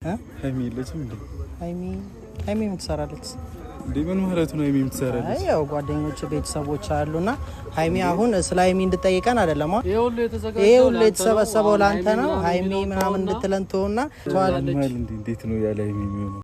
ሀይሚ የለችም እንዴ? ሀይሚ ሀይሚ ምን ትሰራለች? እንዴ ምን ማለት ነው? ሀይሚ የምትሰራለች? አይ ያው ጓደኞች ቤተሰቦች አሉና ሀይሚ አሁን ስለ ሀይሚ እንድጠይቀን አይደለም። ይሄ ሁሉ የተዘጋጀው ይሄ ሁሉ ለአንተ ነው። የተሰበሰበው አሁን ለአንተ ነው። ምናምን ሀይሚ የሚለውን ምናምን ተውና እንድትለን ተውና ማለት እንዴ እንዴት ነው ያለ ሀይሚ የሚሆነው?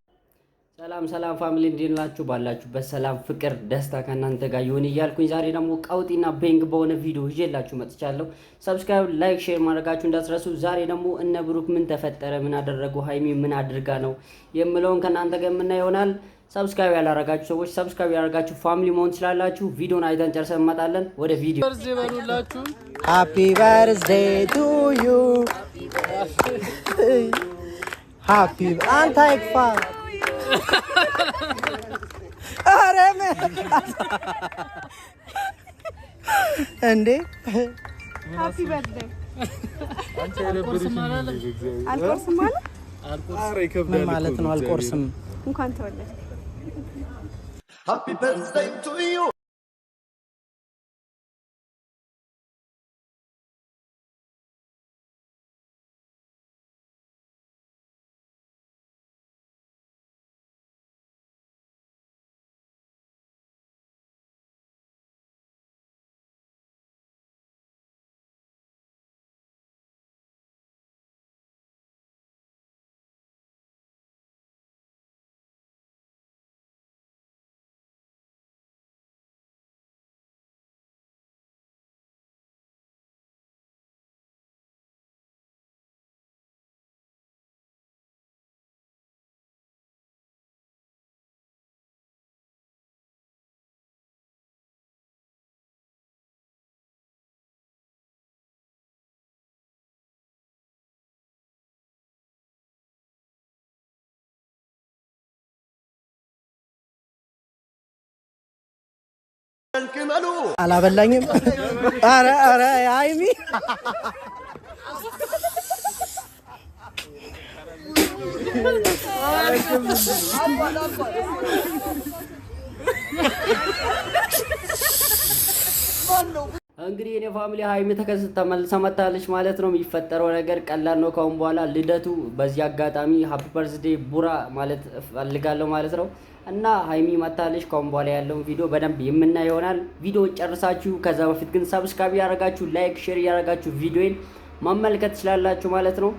ሰላም ሰላም family እንዴት ናችሁ? ባላችሁበት ሰላም፣ ፍቅር፣ ደስታ ከእናንተ ጋር ይሁን እያልኩኝ ዛሬ ደግሞ ቀውጢና bang በሆነ ቪዲዮ ይዤላችሁ መጥቻለሁ። Subscribe፣ like፣ share ማድረጋችሁ እንዳትረሱ። ዛሬ ደግሞ እነ ብሩክ ምን ተፈጠረ፣ ምን አደረጉ፣ ሀይሚ ምን አድርጋ ነው የምለውን ከእናንተ ጋር የምናየው ይሆናል። Subscribe ያላረጋችሁ ሰዎች subscribe ያላረጋችሁ family መሆን ትችላላችሁ። ቪዲዮን አይተን ጨርሰን እንመጣለን። ወደ ቪዲዮ። Birthday በሉላችሁ። Happy birthday to you, happy አንተ አይክፋ። ኧረ እንዴ Happy birthday። አንቺ አይደብርሽም እንዴ? በእግዚአብሔር አልቆርስም ማለት ኧረ ይከብዳል ምን እኮ ማለት ነው? በእግዚአብሔር። አልቆርስም። እንኳን ተወለድክ። Happy birthday to you. አላበላኝም። ኧረ ኧረ ሀይሚ እንግዲህ የኔ family ሀይሚ ተከስታ ተመልሳ መጥታለች ማለት ነው። የሚፈጠረው ነገር ቀላል ነው። ካሁን በኋላ ልደቱ በዚህ አጋጣሚ happy birthday ቡራ ማለት እፈልጋለሁ ማለት ነው። እና ሀይሚ መጥታለች። ካሁን በኋላ ያለውን ቪዲዮ በደንብ የምናየው ይሆናል። ቪዲዮ ጨርሳችሁ ከዛ በፊት ግን subscribe ያደረጋችሁ፣ like፣ share እያደረጋችሁ ቪዲዮን መመልከት ትችላላችሁ ማለት ነው።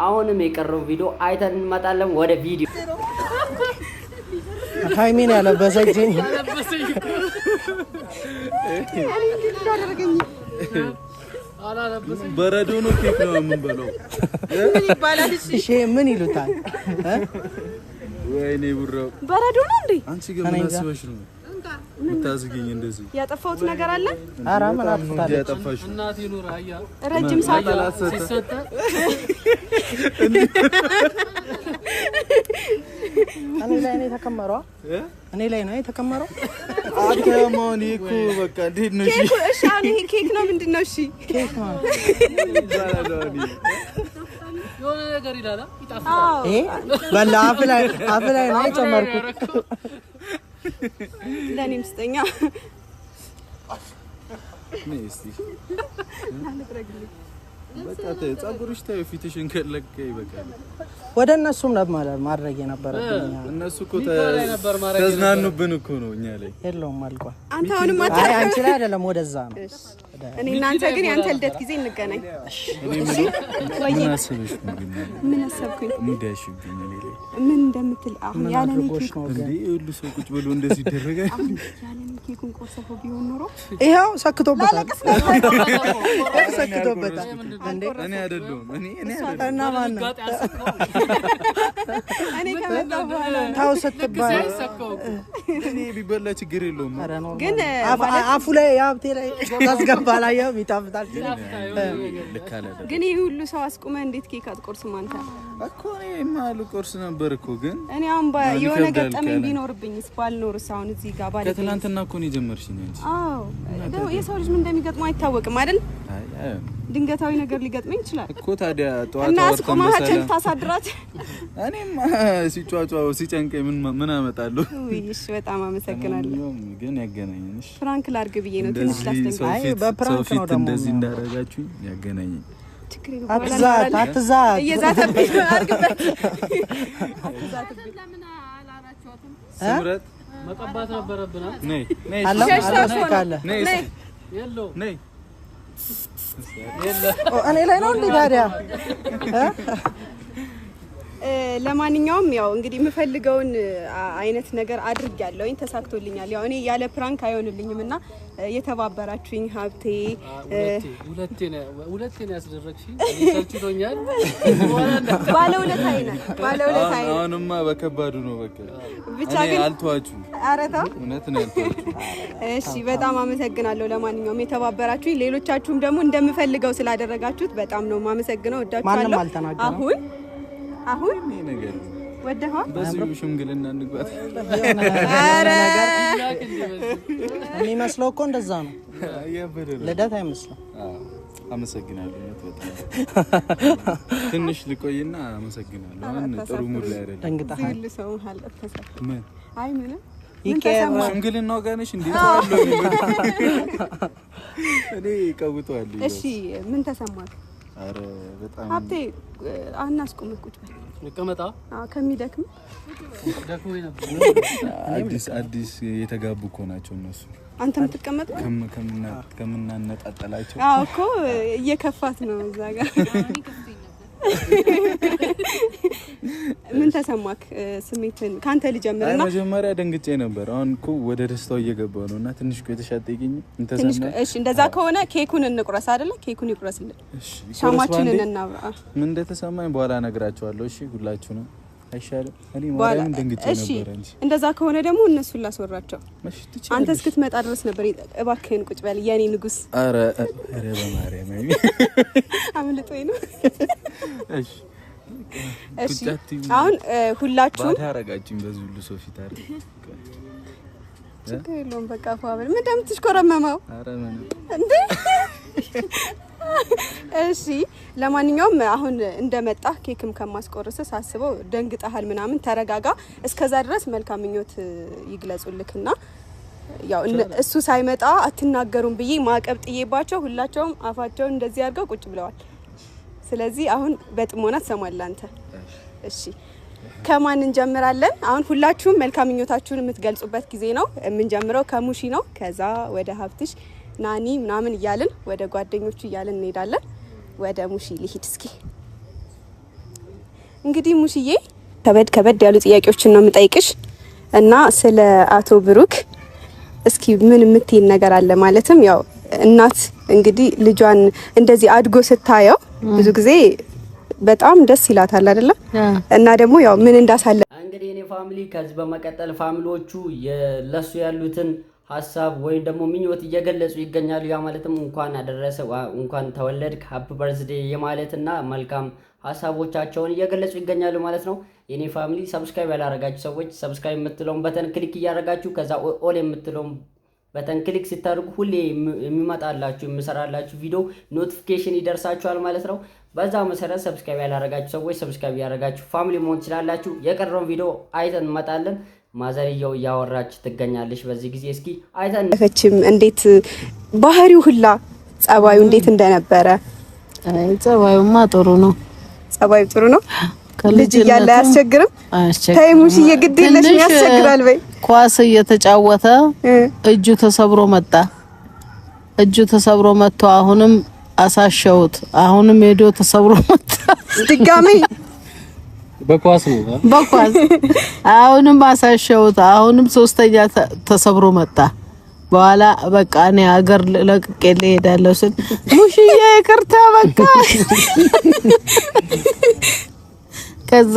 አሁንም የቀረው ቪዲዮ አይተን እንመጣለን። ወደ ቪዲዮ። ሀይሚን ያለበሰችኝ። አለበሰኝ እኮ። አላለበሰኝ። በረዶ ነው ኬክ ነው የምንበላው? ምን ይባላል? እሺ እሺ ምን ይሉታል? እ? ወይኔ ቡራው በረዶ ነው እንዴ? አንቺ ግን እኔ ምን እንጃ። አስበሽ ነው የምታዝጊኝ እንደዚህ? ያጠፋሁት ነገር አለ? ኧረ ምን በጣም ነው እንጂ አጥፍታለች? ያጠፋሽው። እናቴ ኑር አያ ረጅም ሰዓት ሲሰጠ እኔ ላይ ነው የተከመረው። እ? እኔ ላይ ነው የተከመረው። አንተ ማን እኮ በቃ እንዴት ነው? እሺ ኬኩ እሺ፣ አሁን ይሄ ኬክ ነው ምንድን ነው? እሺ ኬክ ነው። ይባላል አሁን ይሄ? የሆነ ነገር ይላል ይጣፍጣል። አዎ ይሄ በላ አፍ ላይ አፍ ላይ ነው የጨመርኩት። ለእኔም ስጠኛ። ነይ እስቲ በቃ ተይው፣ ፀጉርሽ ተይው፣ ፊትሽን ከለቀ ይበቃል። ወደ እነሱም ነበር ማድረግ የነበረብኝ። እነሱ እኮ ሚካ ላይ ነበር ማድረግ ተዝናኑብን እኮ ነው እኛ ላይ። የለውም አልቋል። አንተ አሁንም አይ አታ አንቺ ላይ አይደለም ወደዛ ነው። እኔ እናንተ ግን ያንተ ልደት ጊዜ እንገናኝ። እኔ የምለው ምን አስበሽ ነው ግን? ምን አሰብኩኝ? Mood ያዝሽብኝ እኔ ላይ። ምን እንደምትል አሁን ምን ያለ እኔ አድርጎሽ ኬክ ነው ግን? እንዴ ይሄ ሁሉ ሰው ቁጭ ብሎ እንደዚህ ይደረጋል? አሁን ያለ እኔ ኬኩን ቆርሰኸው ቢሆን ኖሮ ይኸው ሰክቶበታል። ላለቅስ ነበር። ይኸው ሰክቶበታል። እንዴ እኔ አይደለሁም እኔ እኔ አይደለሁም። እና ማን ነው? ጋጥ ያልሰካው እኔ ከመጣሁ በኋላ ነው። ታው ልክ ስትባል ሳይሰካው እኮ እኔ ቢበላ ችግር የለውም። ኧረ normal። ግን አፉ ላይ የሀብቴ ላይ ታስገባ ላየኸውም ይጣፍጣል። ልክ አላደረግም ግን ይሄ ሁሉ ሰው አስቁመህ እንዴት ኬክ አትቆርስም አንተ? እኮ እኔማ ልቆርስ ነበር እኮ ግን እኔ አሁን አሁን የሆነ ይከብዳል ገጠመኝ ካለ። ቢኖርብኝስ ባልኖርስ አሁን እዚህ ጋር ባልገኝ? ከትላንትና እኮ ነው የጀመርሽኝ አንቺ። አዎ ደግሞ የሰው ልጅ ምን እንደሚገጥመው አይታወቅም አይደል? አይ አይ ድንገታዊ ነገር ሊገጥመኝ ይችላል። እኮ ታዲያ ጠዋት እና አወርተን አስቆማሃቸው በሰላም ልታሳድራት? እኔማ ሲጯጯ ሲጨንቀኝ ምን ምን አመጣለሁ? ውይ እሺ፣ በጣም አመሰግናለሁ። ለማንኛውም ግን ያገናኘንሽ Prank ላድርግ ብዬ ነው ትንሽ እንደዚህ ላስደንግጥ። ሰው አይ ፊት በ prank ሰው ነው ፊት ደግሞ እንደዚህ እንዳደረጋችሁኝ ያገናኘኝ። ችግር የለውም። በኋላ አትዛት እናወራለን። አትዛት። እየዛተብኝ ነው፣ አድርግበት። ስምረት መቀባት ነበረብና ነይ ነይ አለው ሸሽታ አለው እኮ ነው። ካለ ነይ ነይ። የለውም ነይ ኦ፣ እኔ ላይ ነው እንዴ ታዲያ? ለማንኛውም ያው እንግዲህ የምፈልገውን አይነት ነገር አድርጌያለሁኝ፣ ተሳክቶልኛል። ያው እኔ ያለ prank አይሆንልኝም እና የተባበራችሁኝ ሀብቴ ሁለቴ ነው ሁለቴ ነው ያስደረግሽኝ። እኔ ሰልችቶኛል። በኋላ ባለውለታዬ ነህ፣ ባለውለታዬ ነህ። አሁንማ በከባዱ ነው በቃ። ብቻ እኔ ግን አልተዋችሁም፣ ኧረ ተው። እውነት ነው ያልተዋችሁ። እሺ በጣም አመሰግናለሁ። ለማንኛውም የተባበራችሁኝ፣ ሌሎቻችሁም ደግሞ እንደምፈልገው ስላደረጋችሁት በጣም ነው የማመሰግነው። ወዳችኋለሁ። ማንም አልተናገረም። አሁን አሁን ይሄ ነገር ወደኋ በዚሁ ሽምግልና እንግባት። ኧረ የሚመስለው እኮ እንደዛ ነው። እያበደ ነው። ልደት አይመስልም። አዎ፣ አመሰግናለሁ። እውነት በጣም ትንሽ ልቆይና አመሰግናለሁ። አሁን ጥሩ mood ላይ አይደለም። ደንግጠሃል። ሁሉ ሰው መሀል ተሳፈ ምን አይ ምንም ምን ይቀየር ተሰማ? ሽምግልናው ጋር ነሽ እንዴ? እኔ ቀውጠዋል። እሺ ምን ተሰማክ? ኧረ በጣም ሀብቴ አናስቁምህ፣ ቁጭ በል። ልቀመጣ አዎ ከሚደክም ደክሞኝ ነበር። አዲስ አዲስ የተጋቡ እኮ ናቸው እነሱ። አንተ የምትቀመጥ ከምናነጣጠላቸው አዎ እኮ እየከፋት ነው እዛ ጋር። ምን ተሰማክ? ስሜትን ካንተ አይ ልጀምርና መጀመሪያ ደንግጬ ነበር። አሁን እኮ ወደ ደስታው እየገባ ነው እና ትንሽ ቆይተሽ አትጠይቂኝም? ትንሽ እንተሰማ እሺ፣ እንደዛ ከሆነ ኬኩን እንቁረስ አይደለ? ኬኩን ይቁረስልን፣ እሺ፣ ይቆረስ ሻማችንን ባንዴ። እናብራ። ምን እንደተሰማኝ በኋላ እነግራቸዋለሁ። እሺ ሁላችሁንም አይሻልም? እኔ በኋላ ማርያምን ደንግጬ እሺ፣ ነበር እንጂ። እንደዛ ከሆነ ደግሞ እነሱን ላስወራቸው። እሺ አንተ ትችያለሽ። እስክትመጣ ድረስ ነበር። እባክህን ቁጭ በል የኔ ንጉስ። ኧረ ኧረ በማርያም አይሚ። አምልጦኝ ነው። እሺ እሺ ቁጭ አትይም። አሁን ሁላችሁም ባዳ አረጋችሁኝ በዚህ ሁሉ ሰው ፊት። አይደል? ችግር የለውም በቃ ፏ በል። ምን እንደምትሽኮረመመው ኧረ ምንም እንዴ? እሺ ለማንኛውም አሁን እንደመጣ ኬክም ከማስቆርስ ሳስበው ደንግጠሃል ምናምን፣ ተረጋጋ። እስከዛ ድረስ መልካም ምኞት ይግለጹልክና ያው እሱ ሳይመጣ አትናገሩም ብዬ ማዕቀብ ጥዬባቸው ሁላቸውም አፋቸውን እንደዚህ አድርገው ቁጭ ብለዋል። ስለዚህ አሁን በጥሞና ትሰማለህ አንተ። እሺ ከማን እንጀምራለን? አሁን ሁላችሁም መልካም ምኞታችሁን የምትገልጹበት ጊዜ ነው። የምንጀምረው ከሙሺ ነው። ከዛ ወደ ሀብትሽ፣ ናኒ ምናምን እያልን ወደ ጓደኞቹ እያልን እንሄዳለን። ወደ ሙሺ ልሂድ እስኪ። እንግዲህ ሙሽዬ ከበድ ከበድ ያሉ ጥያቄዎችን ነው የምጠይቅሽ እና ስለ አቶ ብሩክ እስኪ ምን የምትይን ነገር አለ? ማለትም ያው እናት እንግዲህ ልጇን እንደዚህ አድጎ ስታየው ብዙ ጊዜ በጣም ደስ ይላታል አይደለም? እና ደግሞ ያው ምን እንዳሳለ እንግዲህ እኔ family ከዚህ በመቀጠል family ዎቹ ለሱ ያሉትን ሀሳብ ወይም ደግሞ ምኞት እየገለጹ ይገኛሉ። ያ ማለትም እንኳን አደረሰ እንኳን ተወለድክ happy birthday የማለትና መልካም ሀሳቦቻቸውን እየገለጹ ይገኛሉ ማለት ነው። የኔ family subscribe ያላረጋችሁ ሰዎች subscribe የምትለውን button click እያደረጋችሁ ከዛ all የምትለውን button click ስታደርጉ ሁሌ የሚመጣላችሁ የምሰራላችሁ ቪዲዮ notification ይደርሳችኋል ማለት ነው። በዛ መሰረት subscribe ያላረጋችሁ ሰዎች subscribe ያደረጋችሁ family መሆን ትችላላችሁ። የቀረውን ቪዲዮ አይተን እንመጣለን። ማዘርየው እያወራች ትገኛለች በዚህ ጊዜ። እስኪ አይተን ፈችም እንዴት ባህሪው ሁላ ጸባዩ እንዴት እንደነበረ። አይ ጸባዩማ ጥሩ ነው። ጸባዩ ጥሩ ነው። ልጅ እያለ አያስቸግርም። አያስቸግርም። ተይ ሙሽዬ ግድ የለሽም ትንሽ ያስቸግራል በይ። ኳስ እየተጫወተ እጁ ተሰብሮ መጣ። እጁ ተሰብሮ መጥቶ አሁንም አሳሸውት። አሁንም ሄዶ ተሰብሮ መጣ። ድጋሜ በኳስ ነው በኳስ አሁንም አሳሸውት። አሁንም ሶስተኛ ተሰብሮ መጣ። በኋላ በቃ እኔ ሀገር ለቅቄ ልሄዳለሁ ስል ሙሽዬ ይቅርታ በቃ ከዛ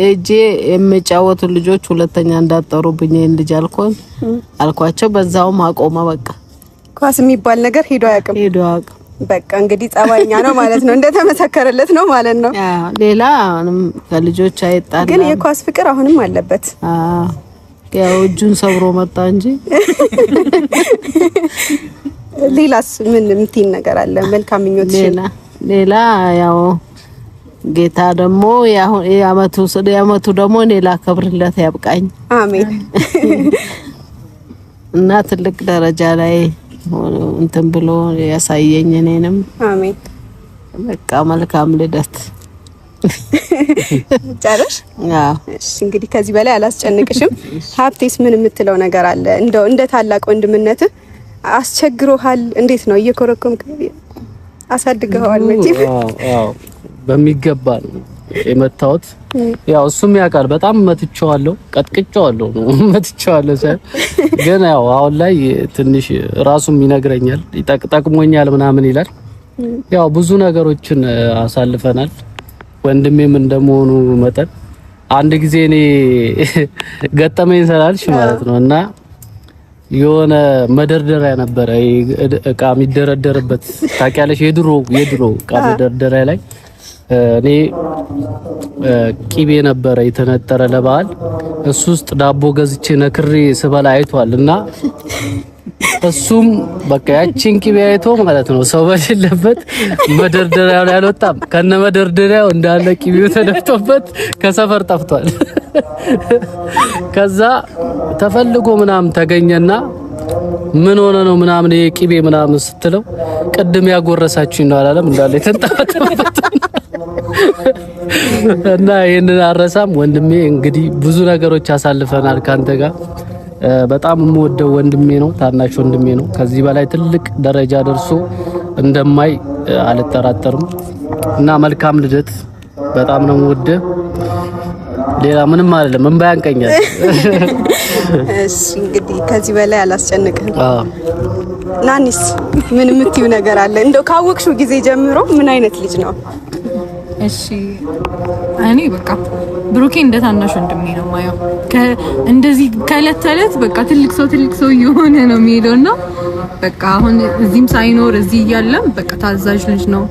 እጄ የሚጫወቱ ልጆች ሁለተኛ እንዳጠሩብኝ ይሄን ልጅ አልኳቸው። በዛውም አቆመ። በቃ ኳስ የሚባል ነገር ሄዶ አያውቅም። ሄዶ አያውቅም። በቃ እንግዲህ ጸባይኛ ነው ማለት ነው፣ እንደተመሰከረለት ነው ማለት ነው። አዎ፣ ሌላ አሁንም ከልጆች አይጣላም። ግን የኳስ ፍቅር አሁንም አለበት። አዎ፣ ያው እጁን ሰብሮ መጣ እንጂ። ሌላስ ምን የምትይን ነገር አለ? መልካም ምኞትሽን። ሌላ ሌላ ያው ጌታ ደግሞ የአመቱ ደግሞ እኔ ላከብርለት ያብቃኝ። አሜን። እና ትልቅ ደረጃ ላይ እንትን ብሎ ያሳየኝ እኔንም። አሜን። በቃ መልካም ልደት። ጨረሽ? አዎ። እሺ እንግዲህ ከዚህ በላይ አላስጨንቅሽም። ሀብቴስ ምን የምትለው ነገር አለ? እንደው እንደ ታላቅ ወንድምነትህ አስቸግሮሃል? እንዴት ነው እየኮረኮምክ አሳድገኸዋል መቼም? አዎ በሚገባ ነው የመታሁት። ያው እሱም ያውቃል። በጣም መትቼዋለሁ፣ ቀጥቅጬዋለሁ ነው መትቼዋለሁ ሳይሆን ግን ያው አሁን ላይ ትንሽ ራሱም ይነግረኛል፣ ጠቅሞኛል ምናምን ይላል። ያው ብዙ ነገሮችን አሳልፈናል። ወንድሜም እንደመሆኑ መጠን አንድ ጊዜ እኔ ገጠመኝ ስላልሽ ማለት ነው እና የሆነ መደርደሪያ ነበረ እቃ የሚደረደርበት ታውቂያለሽ፣ የድሮ እቃ መደርደሪያ ላይ እኔ ቂቤ ነበረ የተነጠረ ለበዓል፣ እሱ ውስጥ ዳቦ ገዝቼ ነክሬ ስበላ አይቷል እና እሱም በቃ ያቺን ቂቤ አይቶ ማለት ነው ሰው በሌለበት መደርደሪያው ላይ አልወጣም። ከነ መደርደሪያው እንዳለ ቂቤው ተደፍቶበት ከሰፈር ጠፍቷል። ከዛ ተፈልጎ ምናምን ተገኘና ምን ሆነ ነው ምናምን ይሄ ቂቤ ምናምን ስትለው ቅድም ያጎረሳችሁኝ ነው አላለም እንዳለ የተንጠባጠበበት እና ይሄንን አረሳም ወንድሜ። እንግዲህ ብዙ ነገሮች አሳልፈናል ካንተ ጋር። በጣም የምወደው ወንድሜ ነው፣ ታናሽ ወንድሜ ነው። ከዚህ በላይ ትልቅ ደረጃ ደርሶ እንደማይ አልጠራጠርም እና መልካም ልደት። በጣም ነው የምወደው። ሌላ ምንም አይደለም፣ እንባ ያንቀኛል። እሺ እንግዲህ ከዚህ በላይ አላስጨንቅህም። ናኒስ ምን የምትይው ነገር አለ? እንደው ካወቅሽው ጊዜ ጀምሮ ምን አይነት ልጅ ነው? እሺ እኔ በቃ ብሩኬ እንደ ታናሽ ወንድሜ ነው ማየው። እንደዚህ ከእለት ተእለት በቃ ትልቅ ሰው እየሆነ ነው የሚሄደውና በቃ አሁን እዚህም ሳይኖር እዚህ እያለም በቃ ታዛዥ ልጅ ነው።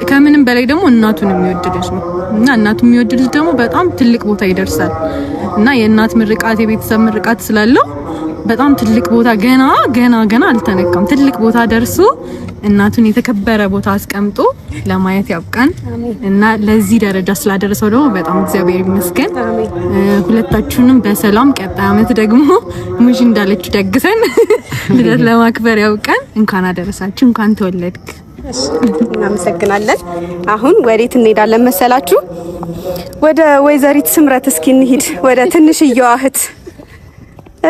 ከምንም በላይ ደግሞ እናቱን የሚወድ ልጅ ነው እና እናቱን የሚወድ ልጅ ደግሞ በጣም ትልቅ ቦታ ይደርሳል እና የእናት ምርቃት የቤተሰብ ምርቃት ስላለው በጣም ትልቅ ቦታ ገና ገና ገና አልተነካም። ትልቅ ቦታ ደርሶ እናቱን የተከበረ ቦታ አስቀምጦ ለማየት ያብቃን እና ለዚህ ደረጃ ስላደረሰው ደግሞ በጣም እግዚአብሔር ይመስገን። ሁለታችሁንም በሰላም ቀጣይ አመት ደግሞ ሙሽ እንዳለችው ደግሰን ልደት ለማክበር ያብቃን። እንኳን አደረሳችሁ፣ እንኳን ተወለድክ። እናመሰግናለን። አሁን ወዴት እንሄዳለን መሰላችሁ? ወደ ወይዘሪት ስምረት እስኪ እንሂድ፣ ወደ ትንሽየዋ እህት።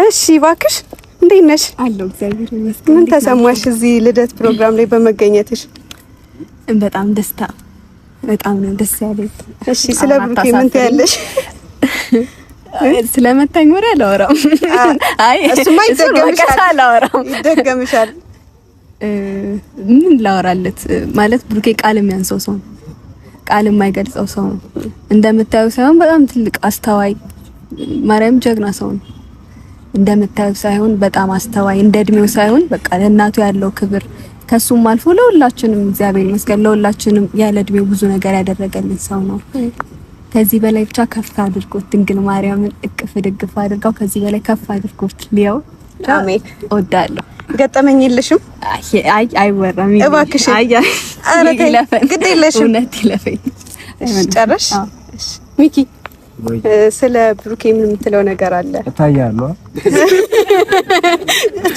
እሺ እባክሽ እንዴት ነሽ? አለሁ እግዚአብሔር ይመስገን። ምን ተሰማሽ እዚህ ልደት ፕሮግራም ላይ በመገኘትሽ? በጣም ደስታ፣ በጣም ነው ደስ ያለኝ። እሺ ስለ ብሩኬ ምን ትያለሽ? ስለመታኝ ወሬ አላወራም። አይ እሱማ ይደገምሻል፣ አላወራም፣ ይደገምሻል። ምን ላወራለት ማለት ብሩኬ ቃል የሚያንሰው ሰው ነው፣ ቃል የማይገልጸው ሰው ነው። እንደምታዩ ሳይሆን በጣም ትልቅ አስተዋይ፣ ማርያም ጀግና ሰው ነው። እንደምታዩ ሳይሆን በጣም አስተዋይ፣ እንደ እድሜው ሳይሆን በቃ ለእናቱ ያለው ክብር ከሱም አልፎ ለሁላችንም እግዚአብሔር ይመስገን ለሁላችንም ያለ እድሜው ብዙ ነገር ያደረገልን ሰው ነው። ከዚህ በላይ ብቻ ከፍ አድርጎት ድንግል ማርያምን እቅፍ ድግፍ አድርጋው ከዚህ በላይ ከፍ አድርጎት ሊያው። አሜን። እወዳለሁ። ገጠመኝ የለሽም? አይ አይወራም። እባክሽ። አይ ኧረ ተይ፣ ይለፈኝ፣ ግድ የለሽም። እውነት ይለፈኝ። እሺ ጨረሽ? እሺ ሚኪ ስለ ብሩኬ ምን የምትለው ነገር አለ? እታያለሁ።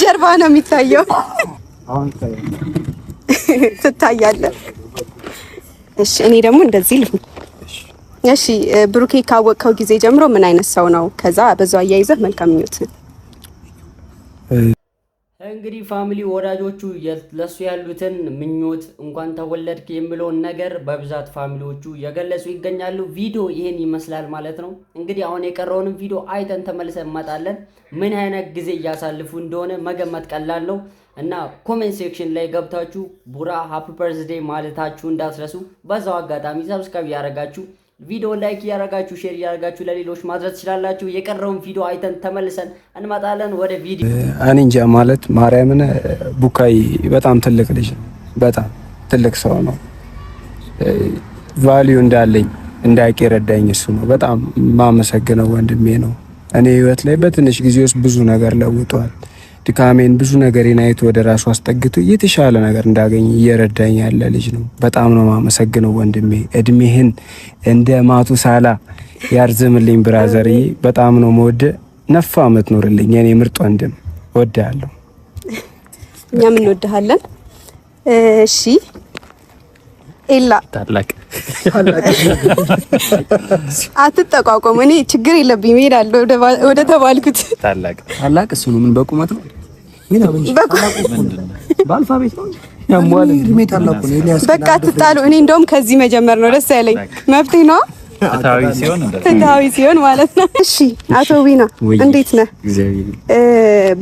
ጀርባ ነው የሚታየው። አሁን ይታያል። ትታያለህ። እሺ እኔ ደግሞ እንደዚህ ልሁን። እሺ ብሩኬ ካወቅከው ጊዜ ጀምሮ ምን አይነት ሰው ነው? ከዛ በዛው አያይዘህ መልካም ምኞት። እንግዲህ family ወዳጆቹ ለሱ ያሉትን ምኞት እንኳን ተወለድክ የሚለውን ነገር በብዛት family ዎቹ የገለጹ ይገኛሉ። ቪዲዮ ይህን ይመስላል ማለት ነው። እንግዲህ አሁን የቀረውንም ቪዲዮ አይተን ተመልሰን እንመጣለን። ምን አይነት ጊዜ እያሳልፉ እንደሆነ መገመት ቀላል ነው እና comment section ላይ ገብታችሁ ቡራ happy birthday ማለታችሁ እንዳትረሱ። በዛው አጋጣሚ subscribe እያደረጋችሁ ቪዲዮ like እያደረጋችሁ share እያደረጋችሁ ለሌሎች ማድረስ ትችላላችሁ። የቀረውን ቪዲዮ አይተን ተመልሰን እንመጣለን። ወደ ቪዲዮ። እኔ እንጃ ማለት ማርያምን ቡካይ በጣም ትልቅ ልጅ ነው። በጣም ትልቅ ሰው ነው። value እንዳለኝ እንዳውቅ የረዳኝ እሱ ነው። በጣም የማመሰግነው ወንድሜ ነው። እኔ ህይወት ላይ በትንሽ ጊዜ ውስጥ ብዙ ነገር ለውጧል። ድካሜን ብዙ ነገሬን አይቶ ወደ ራሱ አስጠግቶ የተሻለ ነገር እንዳገኝ እየረዳኝ ያለ ልጅ ነው። በጣም ነው የማመሰግነው ወንድሜ። እድሜህን እንደ ማቱሳላ ያርዝምልኝ brother ዬ። በጣም ነው የምወድህ። ነፍ አመት ኖርልኝ የኔ ምርጥ ወንድም። እወድሃለሁ። እኛም እንወድሃለን። እሺ ኤላ ታላቅ አትጠቋቋሙ። እኔ ችግር የለብኝም እሄዳለሁ ወደ ተባልኩት። ታላቅ ታላቅ እሱ ነው። ምን በቁመት ነው? በ alphabet ነው ያሟል። በቃ አትጣሉ። እኔ እንደውም ከዚህ መጀመር ነው ደስ ያለኝ። መፍትሄ ነው ፍትሃዊ ሲሆን እንደዛ ፍትሃዊ ሲሆን ማለት ነው። እሺ አቶ ዊና እንዴት ነህ?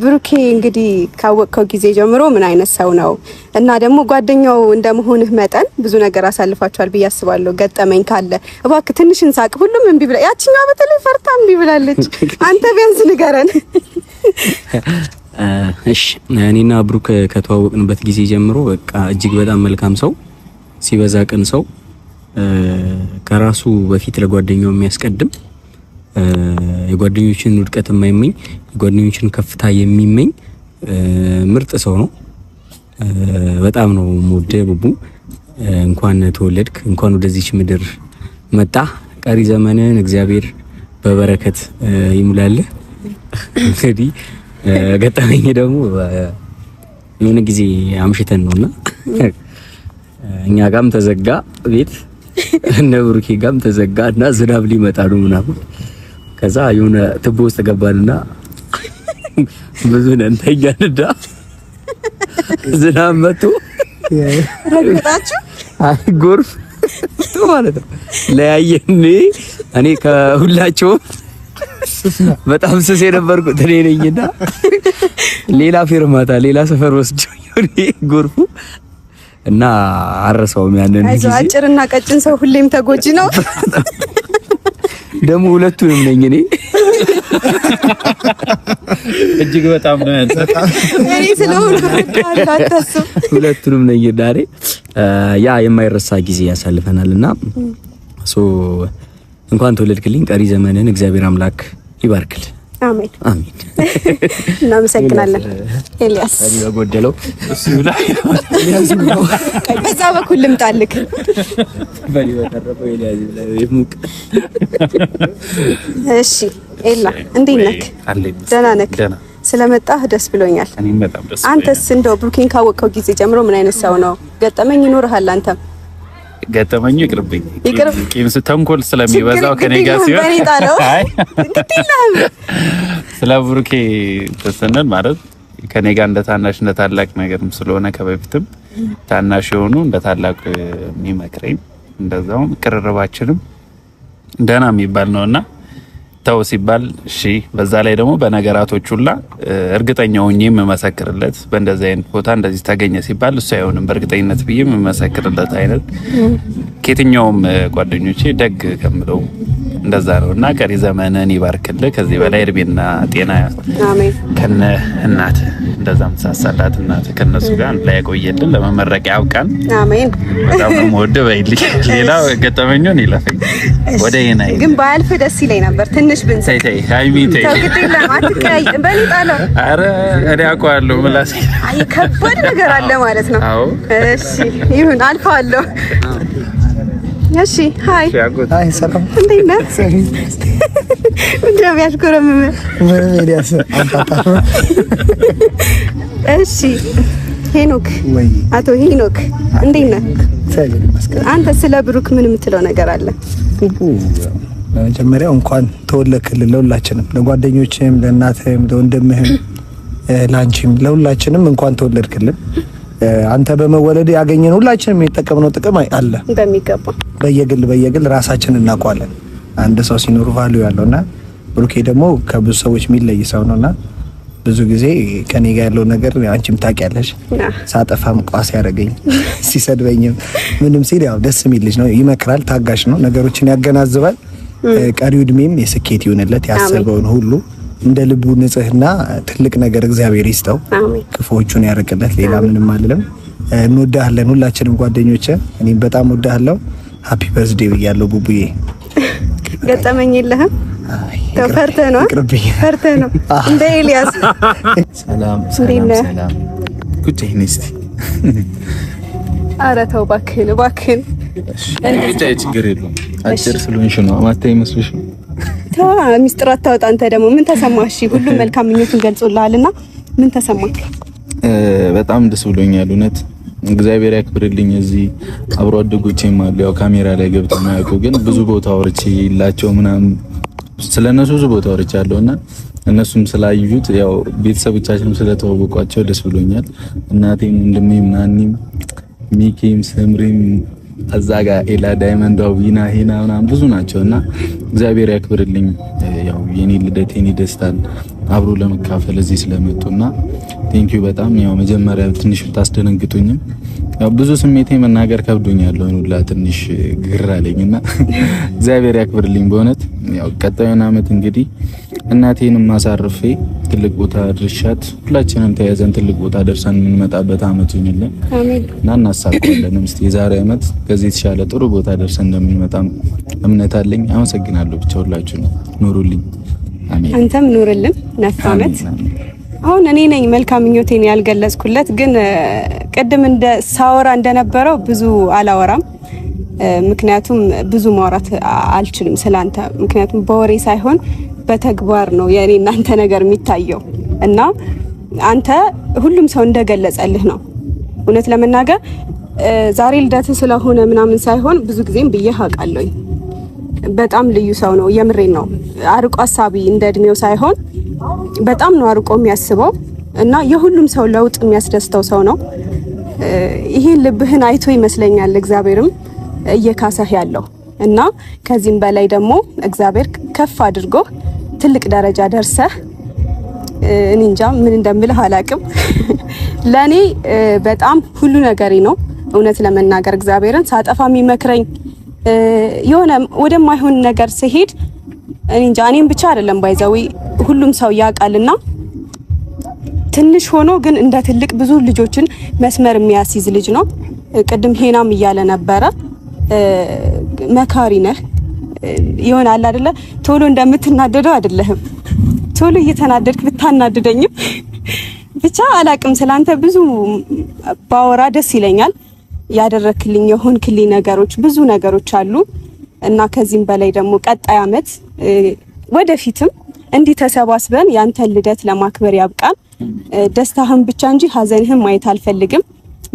ብሩኬ እንግዲህ ካወቅከው ጊዜ ጀምሮ ምን አይነት ሰው ነው እና ደግሞ ጓደኛው እንደመሆንህ መጠን ብዙ ነገር አሳልፋችኋል ብዬ አስባለሁ። ገጠመኝ ካለ እባክህ ትንሽ እንሳቅ። ሁሉም እምቢ ብላ ያችኛዋ በተለይ ፈርታ እምቢ ብላለች። አንተ ቢያንስ ንገረን። እሺ እኔና ብሩክ ከተዋወቅንበት ጊዜ ጀምሮ በቃ እጅግ በጣም መልካም ሰው፣ ሲበዛ ቅን ሰው፣ ከራሱ በፊት ለጓደኛው የሚያስቀድም፣ የጓደኞችን ውድቀት የማይመኝ፣ የጓደኞችን ከፍታ የሚመኝ ምርጥ ሰው ነው። በጣም ነው የምወደው ቡቡ። እንኳን ተወለድክ፣ እንኳን ወደዚች ምድር መጣ። ቀሪ ዘመንን እግዚአብሔር በበረከት ይሙላልህ። እንግዲህ ገጠመኝ ደግሞ የሆነ ጊዜ አምሽተን ነውና እኛ ጋም ተዘጋ ቤት፣ እነ ብሩኬ ጋም ተዘጋ እና ዝናብ ሊመጣ ነው ምናምን። ከዛ የሆነ ትቦ ውስጥ ገባንና ብዙ ነን ተኛንና ዝናብ መጥቶ ረግጣችሁ አይ ጎርፍ ማለት ነው ለያየን። እኔ ከሁላቸውም በጣም ስስ የነበርኩት እኔ ነኝና ሌላ ፌርማታ ሌላ ሰፈር ወስደው ጎርፉ እና አረሰውም ያንን ጊዜ። አጭርና ቀጭን ሰው ሁሌም ተጎጂ ነው። ደግሞ ሁለቱንም ነኝ እኔ። እጅግ በጣም ነው ያንተ። እኔ ስለሆንኩ አታስብ። ሁለቱንም ነኝ ዳሬ ያ የማይረሳ ጊዜ ያሳልፈናልና so እንኳን ተወለድክልኝ። ቀሪ ዘመንን እግዚአብሔር አምላክ ይባርክል። አሜን አሜን። እናመሰግናለን ኤልያስ። በጎደለው እሱ ላይ በዛ በኩል ልምጣልክ። በሊ በተረፈው ኤልያስ ይሙቅ። እሺ ኤላ እንዴት ነህ? ደህና ነህ? ስለመጣህ ደስ ብሎኛል። እኔም በጣም ደስ አንተስ እንደው ብሩኬን ካወቅከው ጊዜ ጀምሮ ምን አይነት ሰው ነው? ገጠመኝ ይኖርሃል አንተም? ገጠመኙ ይቅርብኝ። ቂም ተንኮል ስለሚበዛው ከኔ ጋር ሲሆን ስለ ብሩኬ ተሰነን ማለት ከኔ ጋር እንደ ታናሽ እንደ ታላቅ ነገርም ስለሆነ ከበፊትም ታናሽ የሆኑ እንደ ታላቅ የሚመክረኝ እንደዛውም ቅርርባችንም ደህና የሚባል ነውና ተው ሲባል እሺ። በዛ ላይ ደግሞ በነገራቶች ሁላ እርግጠኛ ሆኜ የምመሰክርለት በእንደዚህ አይነት ቦታ እንደዚህ ተገኘ ሲባል እሱ አይሆንም በእርግጠኝነት ብዬ የምመሰክርለት አይነት ከየትኛውም ጓደኞቼ ደግ ከምለው እንደዛ ነውና ቀሪ ዘመንን ይባርክልህ። ከዚህ በላይ እድሜና ጤና አሜን። ከነ እናት እንደዛም ተሳሳላት እናት ከነሱ ጋር አንድ ላይ ያቆየልን፣ ለመመረቅ ያብቃን። አሜን። በጣም ነው የምወደው። በይልኝ ሌላው ገጠመኙን ይለፈኝ ወደ የና ግን ባያልፍ ደስ ይለኝ ነበር ትንሽ ብንሰ ተይ ተይ ሃይሚ ተይ ተው ግድ የለም አትቀያይ። በእኔ ጣለው። ኧረ እኔ አውቀዋለሁ ምላሴ። አይ ከባድ ነገር አለ ማለት ነው። አዎ እሺ ይሁን አልፈዋለሁ። እሺ hi hi ሰላም፣ እንዴት ነህ? ምንድን ነው የሚያሽኮረምምህ? ምንም ኤልያስ አምታታ። እሺ ሄኖክ፣ አቶ ሄኖክ እንዴት ነህ? እግዚአብሔር ይመስገን። አንተ ስለ ብሩክ ምን የምትለው ነገር አለ? ቡቡ በመጀመሪያው እንኳን ተወለድክልን ለሁላችንም፣ ለጓደኞችህም፣ ለእናትህም፣ ለወንድምህም፣ ለአንቺም፣ ለሁላችንም እንኳን ተወለድክልን። አንተ በመወለድ ያገኘን ሁላችንም የተጠቀምነው ጥቅም አለ በሚገባ በየግል በየግል ራሳችንን እናውቀዋለን። አንድ ሰው ሲኖር value ያለውና ብሩኬ ደግሞ ከብዙ ሰዎች የሚለይ ሰው ነውና ብዙ ጊዜ ከኔ ጋር ያለው ነገር አንቺም ታውቂያለሽ። ሳጠፋም ቋስ ያደረገኝ ሲሰድበኝም ምንም ሲል ያው ደስ የሚል ልጅ ነው። ይመክራል፣ ታጋሽ ነው፣ ነገሮችን ያገናዝባል። ቀሪው እድሜም የስኬት ይሁንለት። ያሰበውን ሁሉ እንደ ልቡ ንጽህና ትልቅ ነገር እግዚአብሔር ይስጠው፣ ክፉዎቹን ያርቅለት። ሌላ ምንም አልልም። እንወዳለን ሁላችንም ጓደኞቼ፣ እኔም በጣም ወዳለሁ። happy birthday ብያለሁ ቡቡዬ። ገጠመኝ የለህም? ተው ፈርተህ ነው ፈርተህ ነው እንደ ኤልያስ። ሰላም ሰላም ሰላም። ቁጭ ይሄን እስቲ። ኧረ ተው እባክህን እባክህን። ቁጭ ችግር የለውም። አጭር ስለሆንሽ ነው ማታ ይመስልሽ ነው። ተው ሚስጥር አታወጣ። አንተ ደግሞ ምን ተሰማህ? እሺ ሁሉም መልካም ምኞቱን ገልጾልሃልና ምን ተሰማህ? በጣም ደስ ብሎኛል እውነት። እግዚአብሔር ያክብርልኝ። እዚህ አብሮ አደጎቼም አሉ፣ ያው ካሜራ ላይ ገብተው የማያውቁ ግን ብዙ ቦታ አውርቼላቸው ምናምን ስለነሱ ብዙ ቦታ አውርቻለሁ እና እነሱም ስላዩት ያው ቤተሰቦቻችንም ስለተዋወቋቸው ደስ ብሎኛል። እናቴም፣ ወንድሜም፣ ናኒም፣ ሚኪም፣ ስምሪም እዛ ጋ ኤላ ዳይመንድ ዊና ሄና ምናምን ብዙ ናቸው እና እግዚአብሔር ያክብርልኝ። ያው የኔ ልደት የኔ ደስታን አብሮ ለመካፈል እዚህ ስለመጡና thank you በጣም። ያው መጀመሪያ ትንሽ ብታስደነግጡኝም ያው ብዙ ስሜቴ መናገር ከብዶኛል። ሁላ ትንሽ ግር አለኝና እግዚአብሔር ያክብርልኝ በእውነት። ያው ቀጣዩን አመት እንግዲህ እናቴንም አሳርፌ ትልቅ ቦታ ድርሻት ሁላችንም ተያይዘን ትልቅ ቦታ ደርሰን የምንመጣበት አመት ይሁንልን እና እናሳካለን። እስቲ የዛሬ አመት ከዚህ የተሻለ ጥሩ ቦታ ደርሰን እንደምንመጣም እምነት አለኝ። አመሰግናለሁ። ብቻ ሁላችሁ ኑሩልኝ። አሜን። አንተም ኑርልን ነፍ አመት። አሁን እኔ ነኝ መልካም ምኞቴን ያልገለጽኩለት፣ ግን ቅድም እንደ ሳወራ እንደነበረው ብዙ አላወራም። ምክንያቱም ብዙ ማውራት አልችልም ስላንተ። ምክንያቱም በወሬ ሳይሆን በተግባር ነው የእኔ እናንተ ነገር የሚታየው እና አንተ ሁሉም ሰው እንደገለጸልህ ነው። እውነት ለመናገር ዛሬ ልደት ስለሆነ ምናምን ሳይሆን ብዙ ጊዜም ብዬህ አውቃለሁኝ። በጣም ልዩ ሰው ነው። የምሬን ነው። አርቆ አሳቢ እንደ እድሜው ሳይሆን በጣም ነው አርቆ የሚያስበው እና የሁሉም ሰው ለውጥ የሚያስደስተው ሰው ነው። ይሄን ልብህን አይቶ ይመስለኛል እግዚአብሔርም እየካሰህ ያለው እና ከዚህም በላይ ደግሞ እግዚአብሔር ከፍ አድርጎ ትልቅ ደረጃ ደርሰህ እኔ እንጃ ምን እንደምልህ አላቅም። ለኔ በጣም ሁሉ ነገሬ ነው። እውነት ለመናገር እግዚአብሔርን ሳጠፋ የሚመክረኝ፣ የሆነ ወደማይሆን ነገር ስሄድ እኔ እንጃ እኔም ብቻ አይደለም by the way ሁሉም ሰው ያውቃልና ትንሽ ሆኖ ግን እንደ ትልቅ ብዙ ልጆችን መስመር የሚያስይዝ ልጅ ነው። ቅድም ሄናም እያለ ነበረ፣ መካሪ ነህ ይሆናል አይደለ? ቶሎ እንደምትናደደው አይደለህም። ቶሎ እየተናደድክ ብታናድደኝም ብቻ አላቅም። ስላንተ ብዙ ባወራ ደስ ይለኛል። ያደረክልኝ የሆንክልኝ ነገሮች ብዙ ነገሮች አሉ እና ከዚህም በላይ ደግሞ ቀጣይ አመት ወደፊትም እንዲህ ተሰባስበን ያንተን ልደት ለማክበር ያብቃን። ደስታህን ብቻ እንጂ ሀዘንህን ማየት አልፈልግም።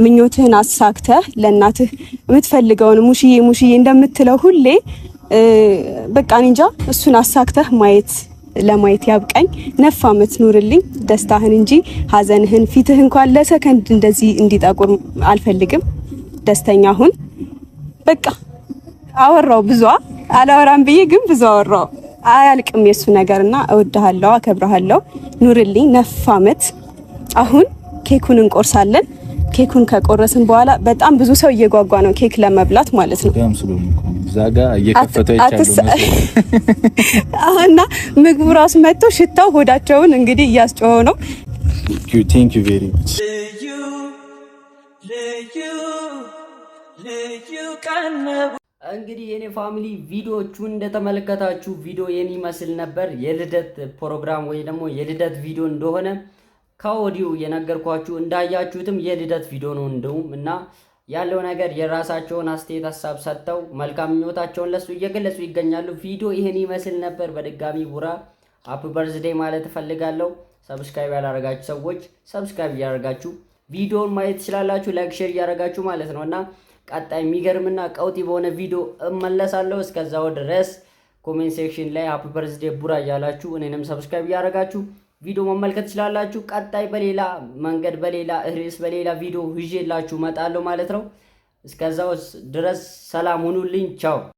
ምኞትህን አሳክተህ ለእናትህ የምትፈልገውን ሙሽዬ ሙሽዬ እንደምትለው ሁሌ በቃ እኔ እንጃ እሱን አሳክተህ ማየት ለማየት ያብቃኝ። ነፍ አመት ኑርልኝ። ደስታህን እንጂ ሀዘንህን ፊትህ እንኳን ለሰከንድ እንደዚህ እንዲጠቁር አልፈልግም። ደስተኛ ሁን። በቃ አወራው ብዙ አላወራም ብዬ ግን ብዙ አወራው። አያልቅም የሱ ነገርና እወድሃለሁ፣ አከብርሃለሁ። ኑርልኝ ነፍ አመት። አሁን ኬኩን እንቆርሳለን። ኬኩን ከቆረስን በኋላ በጣም ብዙ ሰው እየጓጓ ነው ኬክ ለመብላት ማለት ነው። እዛ ጋ እየከፈተ እና ምግቡ ራሱ መጥቶ ሽታው ሆዳቸውን እንግዲህ እያስጮኸው ነው። Thank you very much። እንግዲህ የኔ family ቪዲዮቹን እንደተመለከታችሁ ቪዲዮ የኔ ይመስል ነበር። የልደት ፕሮግራም ወይ ደግሞ የልደት ቪዲዮ እንደሆነ ከወዲሁ የነገርኳችሁ እንዳያችሁትም የልደት ቪዲዮ ነው። እንደውም እና ያለው ነገር የራሳቸውን አስተያየት ሀሳብ ሰጥተው መልካም ምኞታቸውን ለሱ እየገለጹ ይገኛሉ። ቪዲዮ ይህን ይመስል ነበር። በድጋሚ ቡራ happy birthday ማለት እፈልጋለሁ። Subscribe ያላረጋችሁ ሰዎች subscribe እያደረጋችሁ ቪዲዮውን ማየት ትችላላችሁ። Like፣ share እያደረጋችሁ ማለት ነው እና ቀጣይ የሚገርምና ቀውጢ በሆነ ቪዲዮ እመለሳለሁ። እስከዛው ድረስ comment section ላይ happy birthday ቡራ እያላችሁ እኔንም subscribe እያደረጋችሁ ቪዲዮ መመልከት ትችላላችሁ። ቀጣይ በሌላ መንገድ፣ በሌላ ርዕስ፣ በሌላ ቪዲዮ ይዤላችሁ እመጣለሁ ማለት ነው። እስከዛው ድረስ ሰላም ሁኑልኝ። ቻው።